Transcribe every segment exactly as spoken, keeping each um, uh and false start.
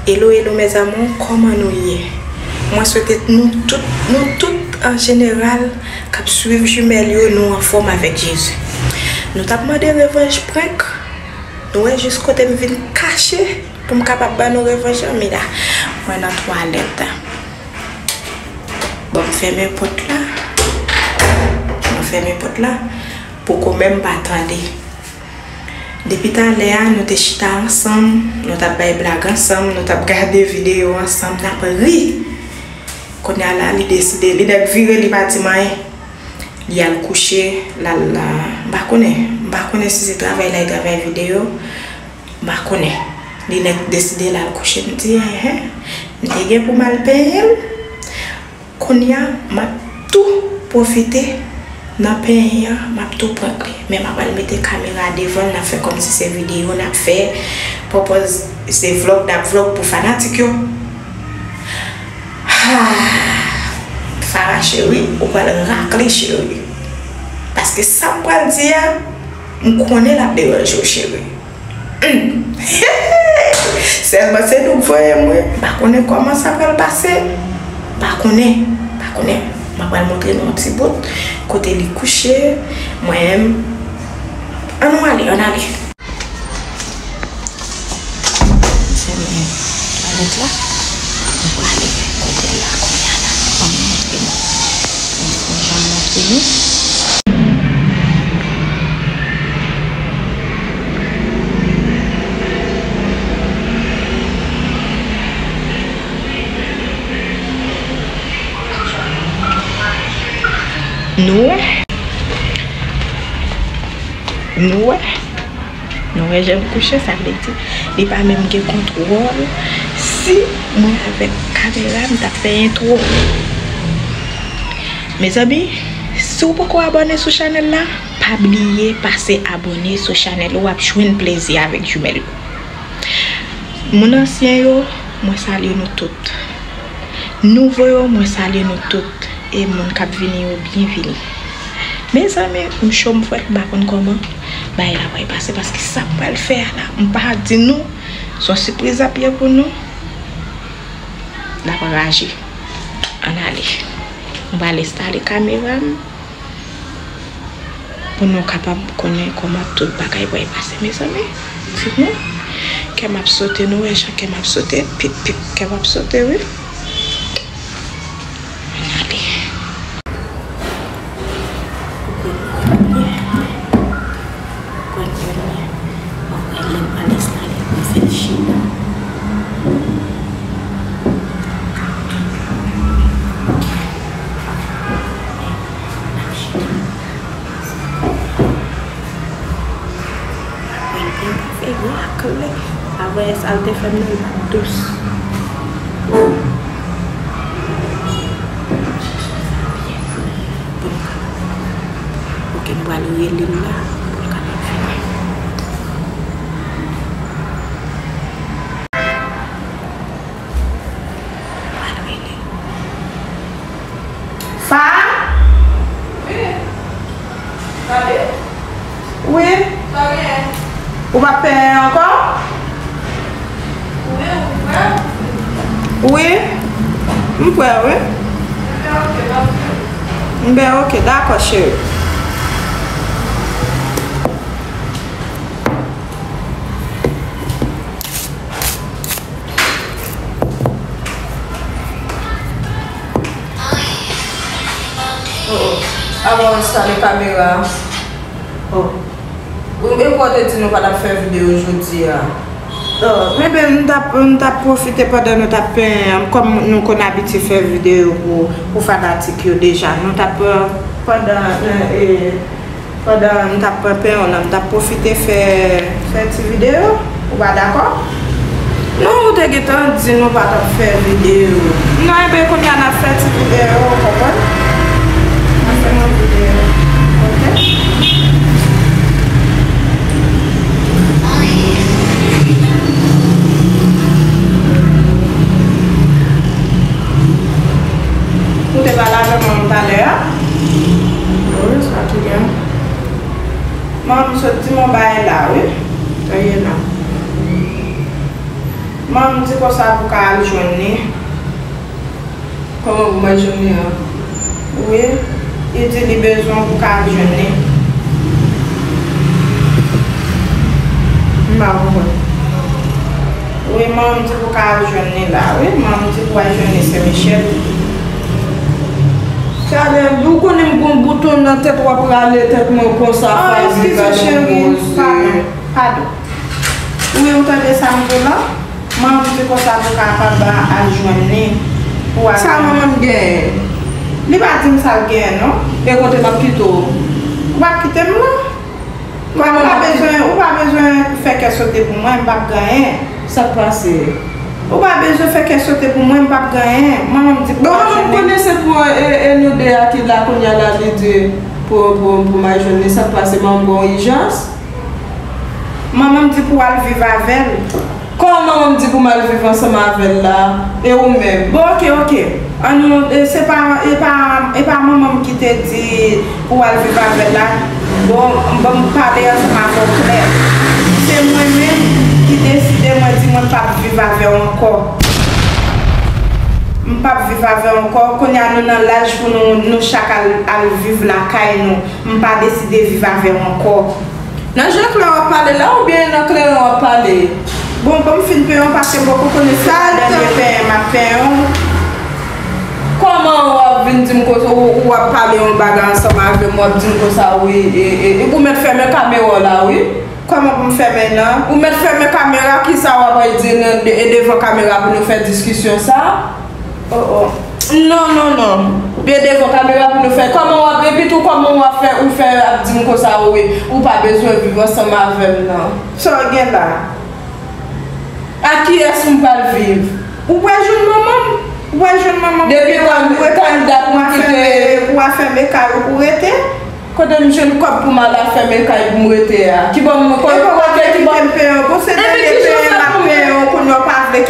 Hello, hello mes amours, kòman nou ye? Mwen swete nou tout, nou tout an jeneral k ap swiv jimèl yo, nou anfòm avèk Jezi. Nou t ap mande revanj prank, nou wè jis kote m vin kache pou m kapab ban nou revanj lan, men la, mwen nan twalèt. Bon, m fèmen pòt la. M fèmen pòt la pou kòmè m pa tande. Depi talè a, nou te chita ansanm, nou t ap bay blag ansanm, nou t ap gade videyo ansanm, n ap ri. Kounye a la, li deside, li nèk vire, li pa di m anyen. Li al kouche, l al, m pa konnen, m pa konnen si se travay la, li travay videyo, m pa konnen. Li nèk deside l al kouche, m di, enhen, m te gen pou m al penyen l. Kounye a, m ap tou pwofite nan penyen an, m ap tou prank li. Men m ap al mete kamera devan l, n ap fè kòmsi se videyo n ap fè. Pran pòz se vlòg n ap vlòg pou fanatik yo. Ah, Farah cheri, ou pral rakle cheri. Paske sa m pral di a, m konnen l ap deranje w cheri. Sèlman se nou k voye m wi. M pa konnen kòman sa pral pase. M pa konnen. M pa konnen. M ap pral montre nou yon ti bout kote li kouche. Mwen menm. Ann nou ale, ann ale. Fèmen twalèt la. Nou prale kote l la kounye a la. Ban m montre nou. Ban m montre nou. Nou wè? Nou wè? Nou wè jan l kouche, sa vle di li pa menm gen kontwòl si mwen avèk kamera m t ap fè entwo. Mezanmi, si w poko abòne sou chanèl la, pa bliye pase abòne sou chanèl ou, w ap jwenn plezi avèk jimèl yo. Moun ansyen yo, mwen salye nou tout. Nouvo yo, mwen salye nou tout. E moun k ap vini yo, byenvini. Mezanmi, m cho, m frèt, m pa konn kòman bagay la pral pase, paske sa m pral fè a la, m pa di nou, se yon sipriz l ap ye pou nou. L ap raje. Ann ale. M pral enstale kamera m. Pou nou kapab konnen kòman tout bagay pral pase, mezanmi. Di nou, kè m ap sote, nou wè jan kè m ap sote, pip, pip, kè m ap sote, wi. Ann ale. Ou kwè m kwè byen? Ou kwè m kwè byen? Mwen kwè lè m pral enstale pou m fè l chita. N ap chita. Apre l byen pase, gen akle. Avè sa l te fè m nan, l pa t dous. Pou nou kapab. Oke, m pral rele l la pou l kapab vini. M pral rele l. Fa? Wi. Ou p ap penyen ankò? Wi. M prè, wi. M ben, oke, dakò, cheri. Oh, oh. Avan w enstale kamera. Oh. Ou, e ou te di nou pa t ap fè videyo jodi a? Oh, men ben, m t ap, m t ap pwofite pandan nou t ap penyen an, kòm nou konn abitye fè videyo pou, pou fanatik yo deja. Nou t ap, eh, pandan, eh, eh, Pandan m t ap pran penyen w lan, m t ap pwofite fè, fè ti videyo. Ou pa dakò? Non, ou te gentan di nou pa t ap fè videyo. Non, enben, kounye a n ap fè ti videyo, ou konprann? N ap fè yon videyo. Oke? Ou te pale avè mwen talè a? Wi, sa tou gen. Manman m sot di m yon bagay la, wi. Sa ye la? M Manman m di konsa pou w ka al jwenn li. Kòman pou m al jwenn li an? Wi, li di li bezwen w pou w ka al jwenn li. M pa konprann. Wi, manman m di pou w ka al jwenn li la. Wi, manman m di pou w al jwenn li, se Michel. Gade, ou konnen m gon bouton nan tèt, w ap rale tèt mwen konsa. Ah, eskize, cheri. Padon, padon. Wi, ou tande sa m di w la? Manman m di konsa pou w kapab al jwenn li pou w al. Sa manman m genyen? Li pa di m sa l genyen, non. E kote m ap kite w? Ou p ap kite m, non. Ou pa bezwen, ou pa bezwen fè kè sote pou mwen, m p ap gen anyen. Sa k pase? Ou pa bezwen fè kè sote pou mwen, m p ap gen anyen. Manman m di pou w al jwenn li. Bon, manman m konnen se pou, e, e nou de a ki la kounye a la, li di pou, pou, pou m al jwenn li. Sa k pase? Manman m gen yon ijans? Manman m di pou w al viv avè l. Kòman manman m di pou m al viv ansanm avè l la? E ou menm? Bon, oke, oke. An nou, e, se pa, e pa, e pa manman m ki te di pou w al viv avè l la. Bon, ban m pale ansanm avè w klè. Se mwen menm ki deside, mwen di mwen p ap viv avè w ankò. M p ap viv avè w ankò. Kounye a nou nan laj pou nou, nou chak al, al viv lakay nou. M pa deside viv avè w ankò. Nan je klè w ap pale la oubyen nan kleren w ap pale? Bon, bon, m fin peye w paske m poko konnen si se dènye peye m ap peye w. Kòman w ap vin di m konsa, ou, ou ap pale yon bagay ansanm avè m, w ap di m konsa, wi, e, e, e, ou mèt fèmen kamera w la, wi. Kòman pou m fèmen nan? Ou mèt fèmen kamera, kisa w ap di nan, de, e devan kamera pou nou fè diskisyon sa? Oh, oh. Non, non, non. Byen devan kamera pou nou fè. Kòman w ap, epi tou, kòman w ap fè, ou fè ap di m konsa, wi, ou pa bezwen viv ansanm avè m nan? Sa w gen la? A kiyès m pral viv? Ou pral jwenn manman m? Ou pral jwenn manman m? Depi kann, kann dat ou kite? Ou a fèmen kay ou pou rete? Kote m jwenn kòb pou m al afèmen kay pou m rete a? Ki bò m, kote, ki bò m? Epi ki jan w fè pou m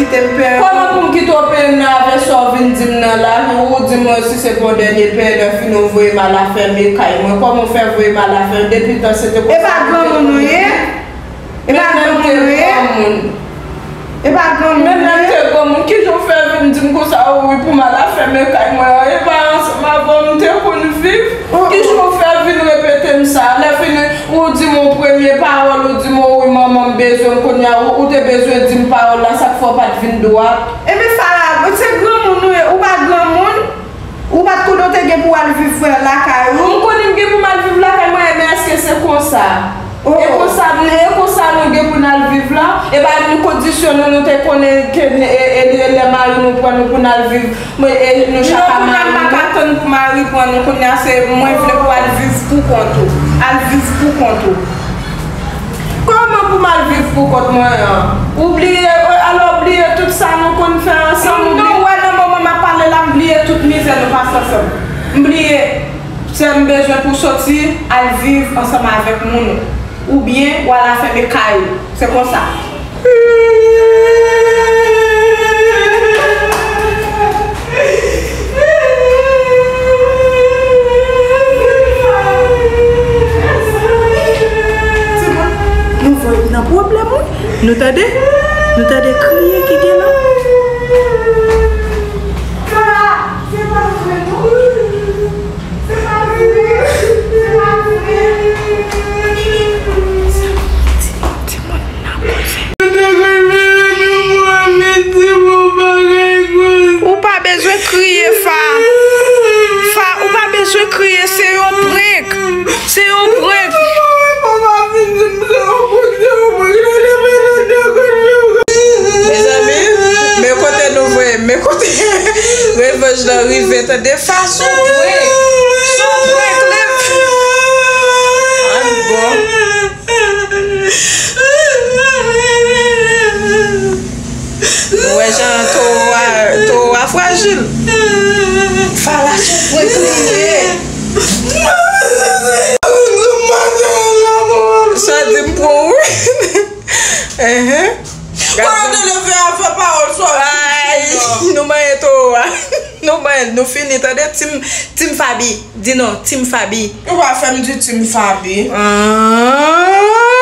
kite? Kòman pou m kite w peye m nan avè sa w vin di m nan la? Ou di m si se pou yon dènye peye, lè fini w voye m al afèmen kay mwen. Kòman w fè voye m al afèmen? Depi tan se te konsa. E pa granmoun ou ye? E pa granmoun ou ye? E pa granmoun ou ye? Menm lè m te granmoun, kijan w fè vin di m konsa, wi, pou m al afèmen kay mwen an? E pa ansanm avè w m te konn viv? Kijan w fè vin repete m sa? Lè fini, ou di m yon premye pawòl, ou di m, wi, manman m bezwen m kounye a, ou, ou te bezwen di m pawòl la, sa k fè w pa t vin dwat? Ebyen, Farah, se granmoun ou ye, ou pa granmoun? Ou pa t konnen w te gen pou w al viv lakay ou? M konnen m gen pou m al viv lakay mwen, men èske se konsa? E konsa, e konsa nou gen pou n al viv la? E pa nou kondisyon nou, nou te konnen ke n-, e, e, e, lè mari nou pran nou pou n al viv, mwen, e, nou chak a mari nou. Non, kounye a m pa ka tann pou mari pran nou, kounye a se mwen vle pou w al viv pou kont ou. Al viv pou kont ou. Kòman pou m al viv pou kont mwen an? Ou bliye, alò bliye tout sa nou konn fè ansanm, ou bliye. Non, ou wè nan moman m ap pale la, m bliye tout mizè nou pase ansanm. M bliye. Sèl m bezwen pou w soti, al viv ansanm avèk moun ou. Oubyen, w al afèmen kay ou. Se konsa. Timoun, nou voye m nan pwoblèm, wi. Nou tande? Nou tande kriye ki gen la? Timoun, timoun, n ap koze. Ou pa bezwen kriye, Fa. Fa, ou pa bezwen kriye, se yon prank. Se yon prank. Mezanmi, men kote nou voye, men kote revanj lan rive, tande, Fa, se yon prank. Se yon prank, lè. An bon. Nou wè jan towo a, towo a frajil. Fala sou prank li ye. Sa di m pran wi. Enhen. Kote w te leve a fè pawòl sa w di. Ay, nou manyen towo a. Nou manyen l, nou fini, tande, Team, Team Faby. Di non, Team Faby. Ou pa fè m di Team Faby. Ah.